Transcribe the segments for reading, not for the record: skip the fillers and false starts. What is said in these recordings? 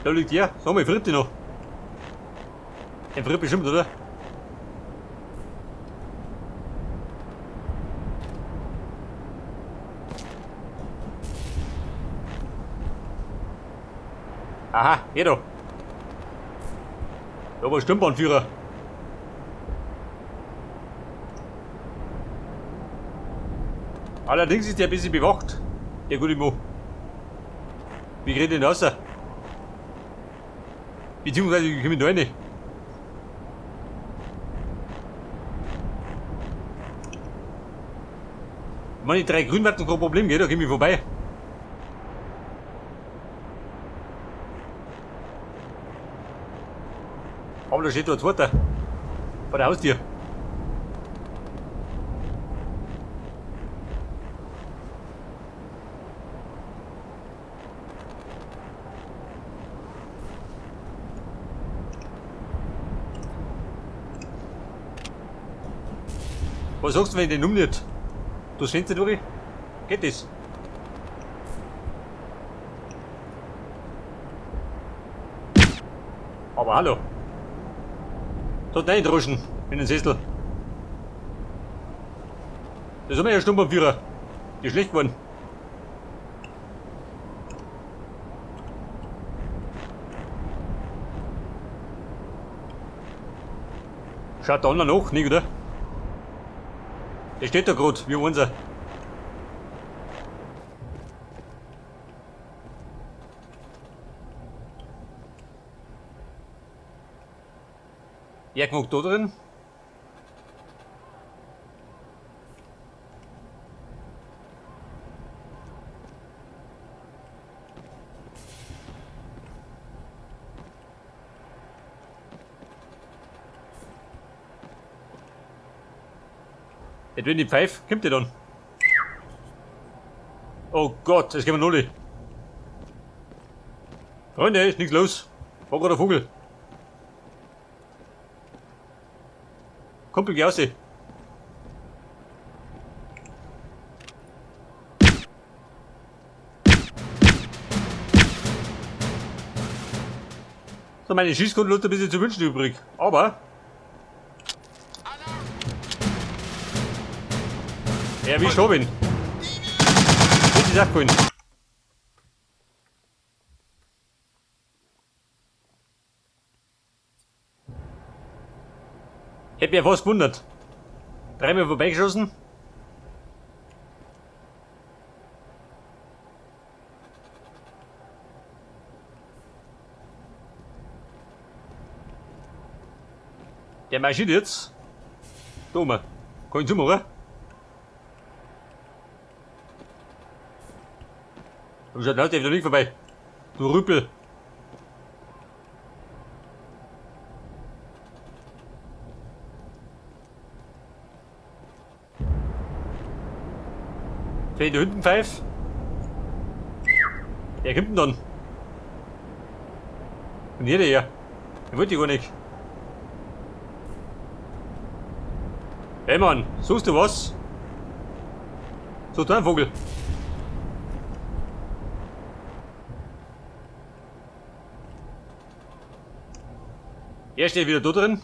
Da liegt er. Sag mal, friert die noch. Er friert bestimmt, oder? Aha, hier da. Da war Sturmbahnführer. Allerdings ist der ein bisschen bewacht, der gute Mo. Wie kriegt den raus? Beziehungsweise, wie komme ich da rein? Meine drei Grünwatten kein Problem, geht, da komme ich vorbei. Aber da steht da ein zweiter. Vor der Haustür. Was sagst du, wenn ich den umnimmt? Du Fenster durch? Geht das? Aber hallo. Dort reindroschen in den Sessel. Das haben wir ja Sturmbannführer. Die ist schlecht geworden. Schaut der andere nach, nicht, oder? Der steht da grad, wie unser. Irgendwo da drin. Jetzt wenn die Pfeife, kommt die dann? Oh Gott, es kommen null. Freunde, ist nichts los. War gerade ein Vogel. Kumpel, geh raus. So, meine Schießkunde lässt ein bisschen zu wünschen übrig. Aber. Ja, wie ich bin. Das ist auch cool. Hätte mich ja fast gewundert. Dreimal vorbeigeschossen. Der marschiert jetzt. Da oben. Kann ich zumachen? Du schaut laut, der wieder nicht vorbei. Du Rüppel. Wenn ich da hinten pfeif. Wer kommt denn dann? Und hier der. Der wollte ich gar nicht. Hey Mann, suchst du was? Such du einen Vogel. Er steht wieder da drin.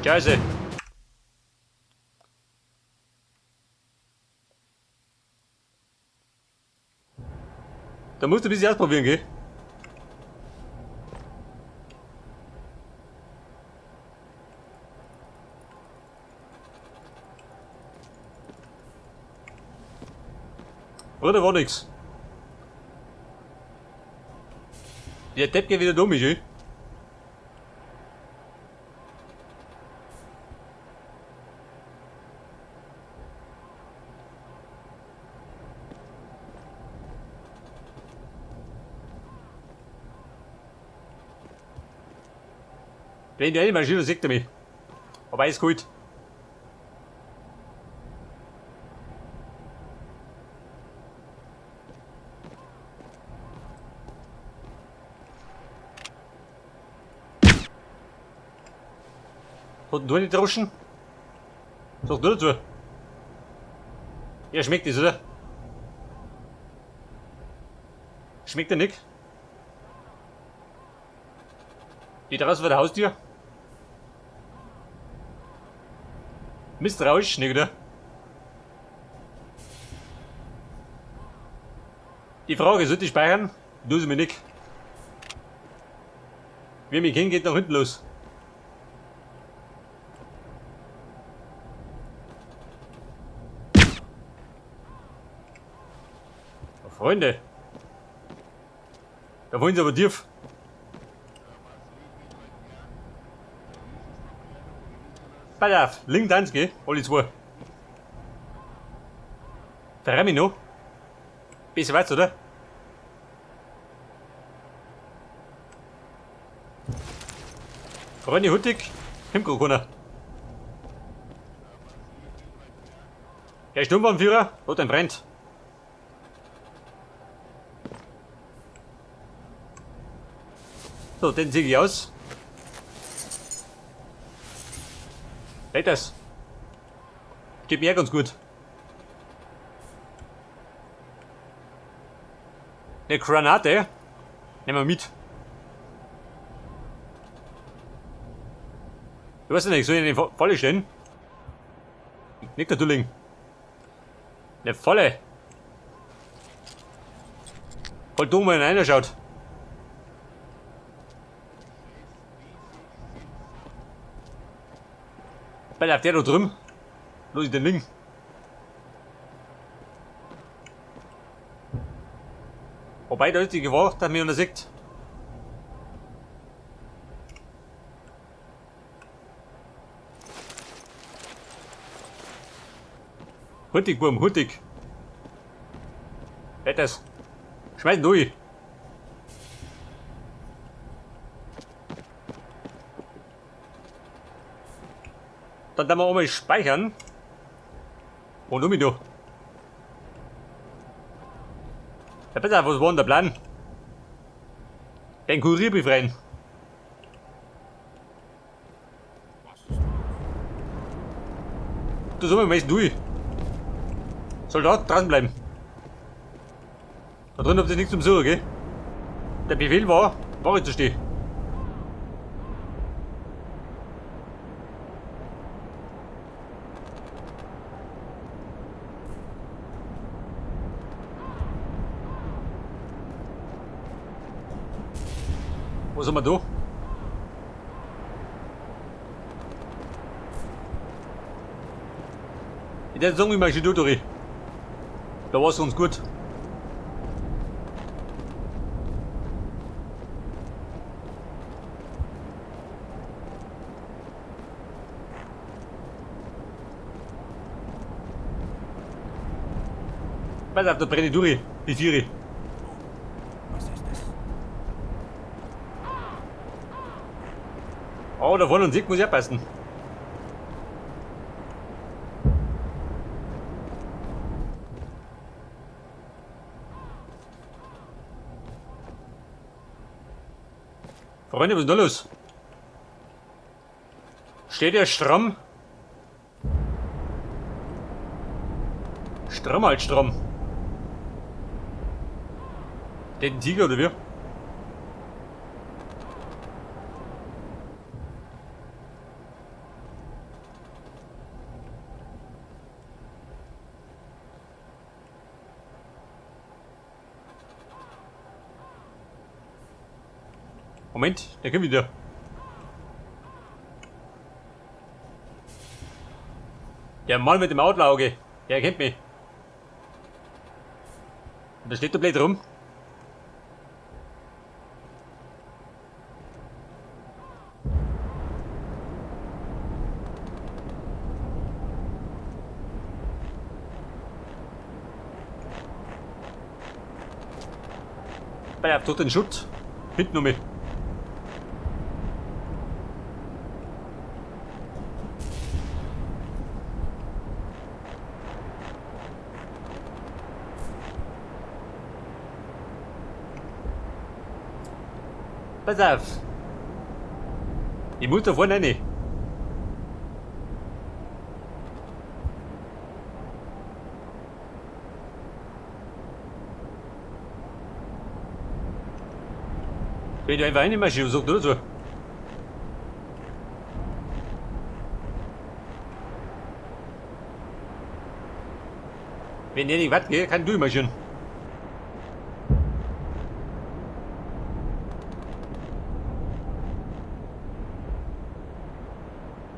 Scheiße. Da musst du ein bisschen ausprobieren, gell? Oder war nix. Der Depp geht wieder dumm, ey. Wenn die eine Maschine sieht er mich. Aber ist gut. Hat du nicht droschen? Sag du dazu. Ja, schmeckt das, oder? Schmeckt der nicht? Die draußen vor der Haustür? Misstrauisch, nicht, oder? Die Frage, sollte ich speichern? Du sie mir nicht. Wer mich kennt, geht nach hinten los. Oh, Freunde. Da wollen sie aber tief. Pass auf, links eins, gell? Alle zwei. Verreih mich noch. Besser weiter, oder? Freunde, huttig, kommt grad keiner. Der Sturmwaffenführer hat einen Freund. So, den zieh ich aus. Geht das? Steht mir auch ganz gut. Eine Granate nehmen wir mit. Ich weiß nicht, soll ich in die Falle stellen? Nicht natürlich. Eine Falle. Halt dumm, wenn einer schaut. Bei der da drüben. Los ich den Ding. Wobei, da ist die Gefahr, dass mich einer sieht. Hurtig, Wurm, hurtig. Geht das? Schmeiß ihn durch. Dann werden wir auch mal speichern. Und um mich da. Ja, besser, was war denn der Plan? Den Kurier befreien. Du soll mal durch. Soldat, draußen bleiben. Da drin habt ihr nichts zum Suchen, gell? Der Befehl war, Wache zu stehen. Was haben wir da? Ich würde sagen, ich mache schon durch. Da war's uns gut. Pass auf, da brenne ich durch, die Tiere. Was ist das? Oh, da vorne und Sieg muss ich aufpassen. Freunde, was ist denn da los? Steht der stramm? Stramm halt stramm. Der ein Tiger oder wie? Moment, der kommt wieder. Der Mann mit dem Adlerauge, der erkennt mich. Und da steht der blöd rum. Bei der tut den Schutt. Hinten um mich. Pass auf. Ich muss da vorne rein. Bin ich einfach reinmarschiert, was sagt du dazu? Wenn der nicht was geht, kann du marschieren.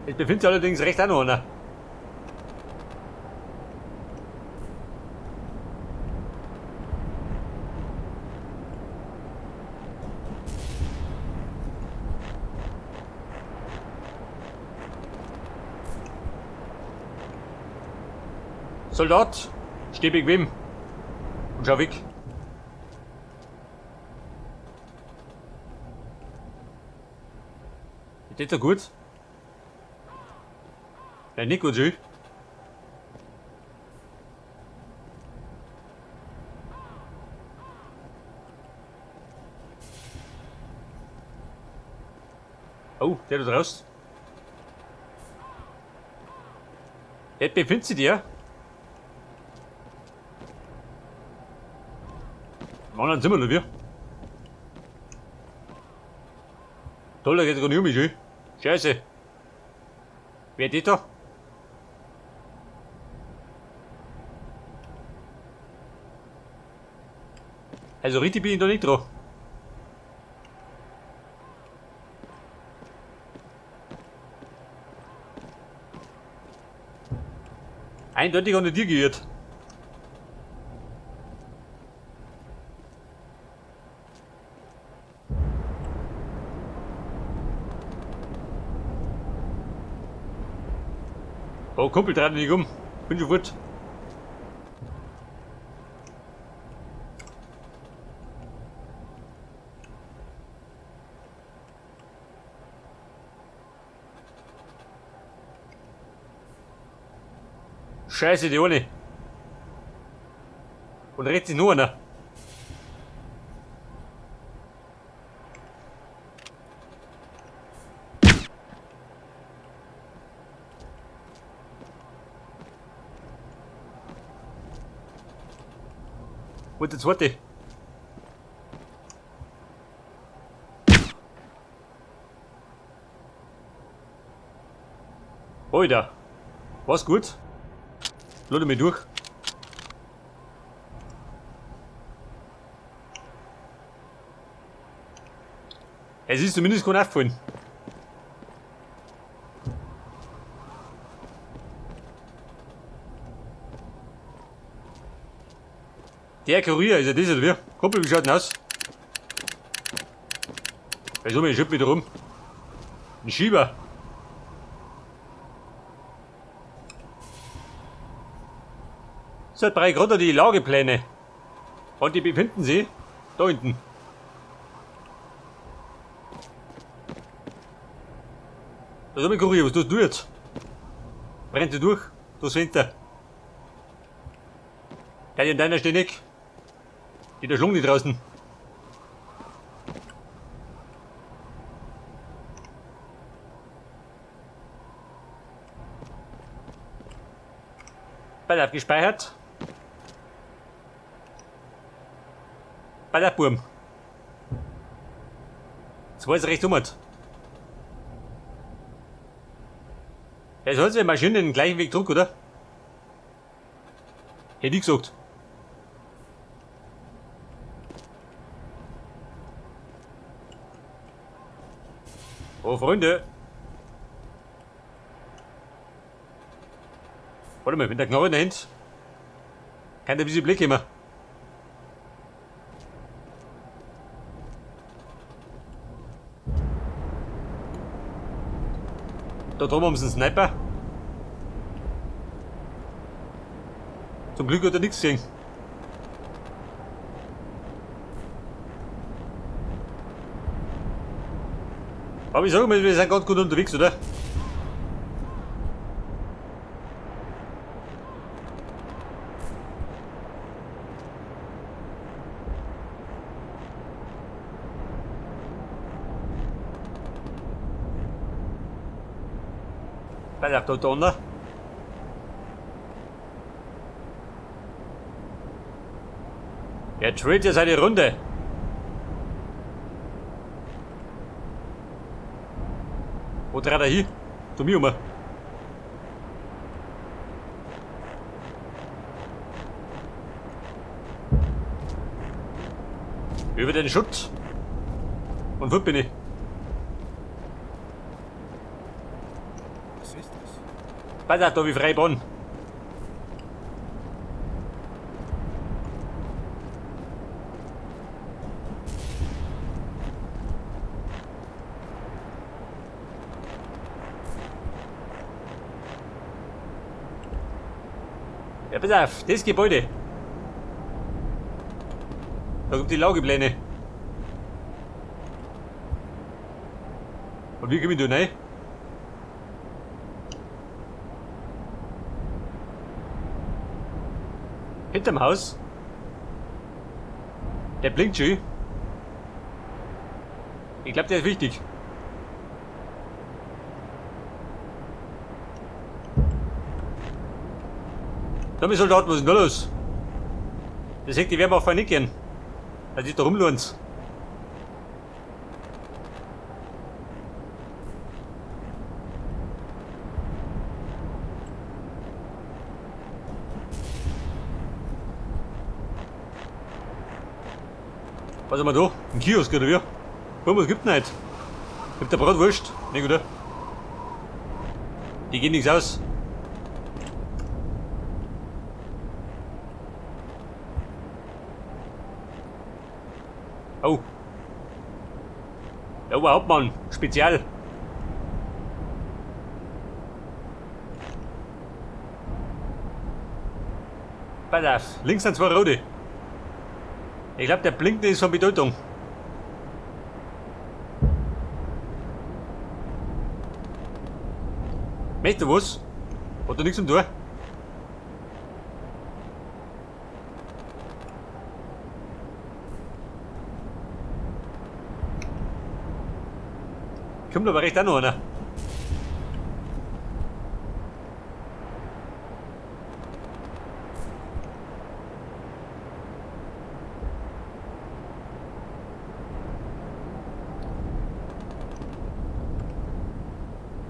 Ich befinde sich allerdings recht auch noch einer. Soldat, steh bequem und schau weg. Ist das so gut? Nein, nicht gut, schön. Oh, der ist raus. Jetzt befindet sich der. Im anderen Zimmer, oder wie? Toll, da geht gar nicht um mich, schön. Scheiße. Wer ist das da? Also richtig bin ich da nicht dran. Eindeutig an die Tür geirrt. Oh, Kumpel, dreh dich nicht um. Bin schon fort. Scheiße, die ohne. Und rechts ist nur einer. Und der zweite. Alter. War's gut? Lade mich durch. Es ist zumindest kein aufgefallen. Der Kurier ist ja das oder wie? Kumpel, wie schaut denn aus? Also, ich schieb wieder rum. Ein Schieber. So, drei Grad die Lagepläne. Und die befinden sich da hinten. Da ist mein Kurier, was tust du jetzt? Brennt sie durch, das Fenster. Der in deiner steht nicht. Die da schlungen die draußen. Pass auf, gespeichert. Pass auf, Burm. Zwei ist recht um. Ja, soll die Maschine den gleichen Weg druck, oder? Hätte ich gesagt. Oh, Freunde. Warte mal, mit der Knarre in der Hand. Kann der ein bisschen Blick immer. Da drüben haben sie einen Sniper. Zum Glück hat er nichts gesehen. Aber ich sage mal, wir sind ganz gut unterwegs, oder? Pass auf, da Donner. Er dreht ja seine Runde. Wo dreht er hin? Zu mir um. Über den Schutz. Und wo bin ich? Was ist das? Pass auf, da wie frei Bonn. Ja, pass auf, das Gebäude. Da kommt die Laugepläne. Und wie komme ich da rein? Hinterm Haus. Der blinkt schon. Ich glaube, der ist wichtig. Da, mein Soldat, was ist denn da los? Das hätte die Wehrmacht nicht gern. Das ist da rumlohnt. Was haben wir da? Ein Kiosk oder wie? Guck mal, was gibt's denn heute? Gibt der Bratwurst? Ne, oder? Die gehen nichts aus. Oh. Der Oberhauptmann, Spezial. Pass auf, links sind zwei rote. Ich glaube, der Blinkende ist von Bedeutung. Möchtest du was? Hat da nichts zum tun? Kommt aber recht auch noch einer.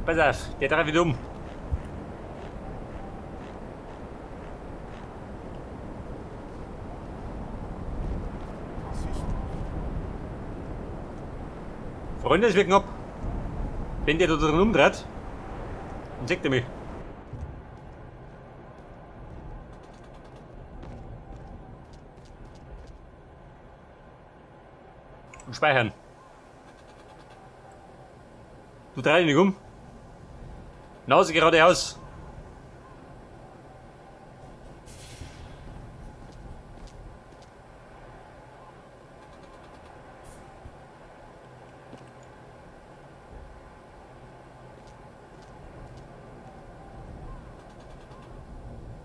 Pass auf, der dreht wieder um. Was ist das? Freunde, es wird knapp. Wenn der da drin umdreht, dann sieht er mich. Und speichern. Du dreh dich nicht um. Nase geradeaus.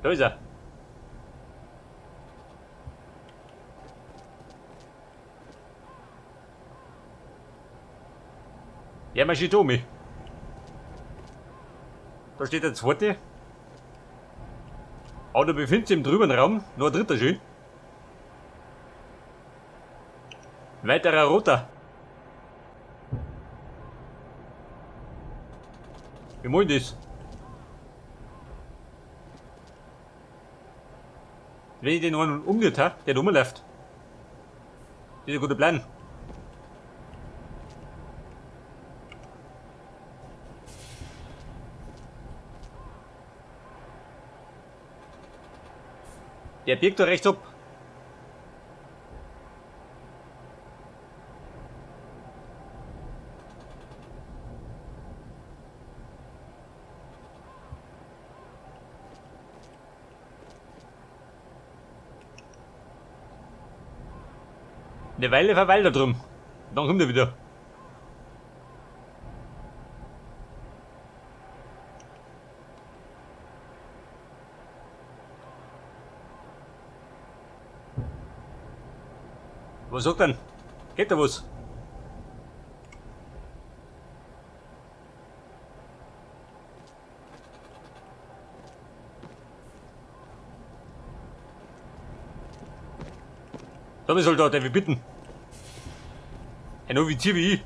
Da ist er. Yamashitomi. Da steht der zweite. Aber da befindet sich im drüben Raum noch ein dritter schön. Weiterer roter. Wie meint das? Wenn ich den einen umgerührt habe, der da rumläuft. Das ist ein guter Plan. Der biegt da rechts ab. Eine Weile verweilt er drum. Dann kommt er wieder. Was sagt denn? Geht da was? Da bin Soldat, der wir bitten. Ein Offizier wie ich.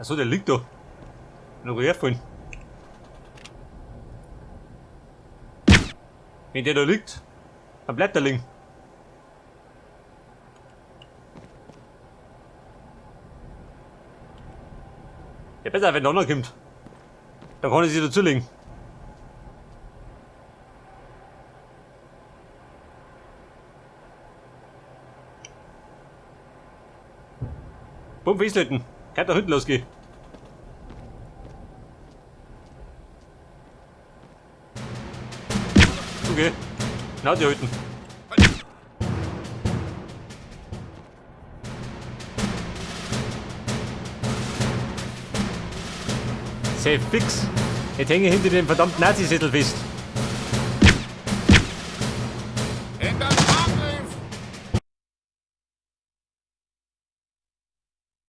Achso, der liegt da. Noch herfallen. Wenn der da liegt, dann bleibt er liegen. Ja, besser, wenn der andere kommt. Dann kann ich sich dazulegen. Bumm, festhalten. Kann da hinten losgehen. Okay. Schnauze halten. Sehr fix. Jetzt hänge ich hinter dem verdammten Nazi-Sessel fest.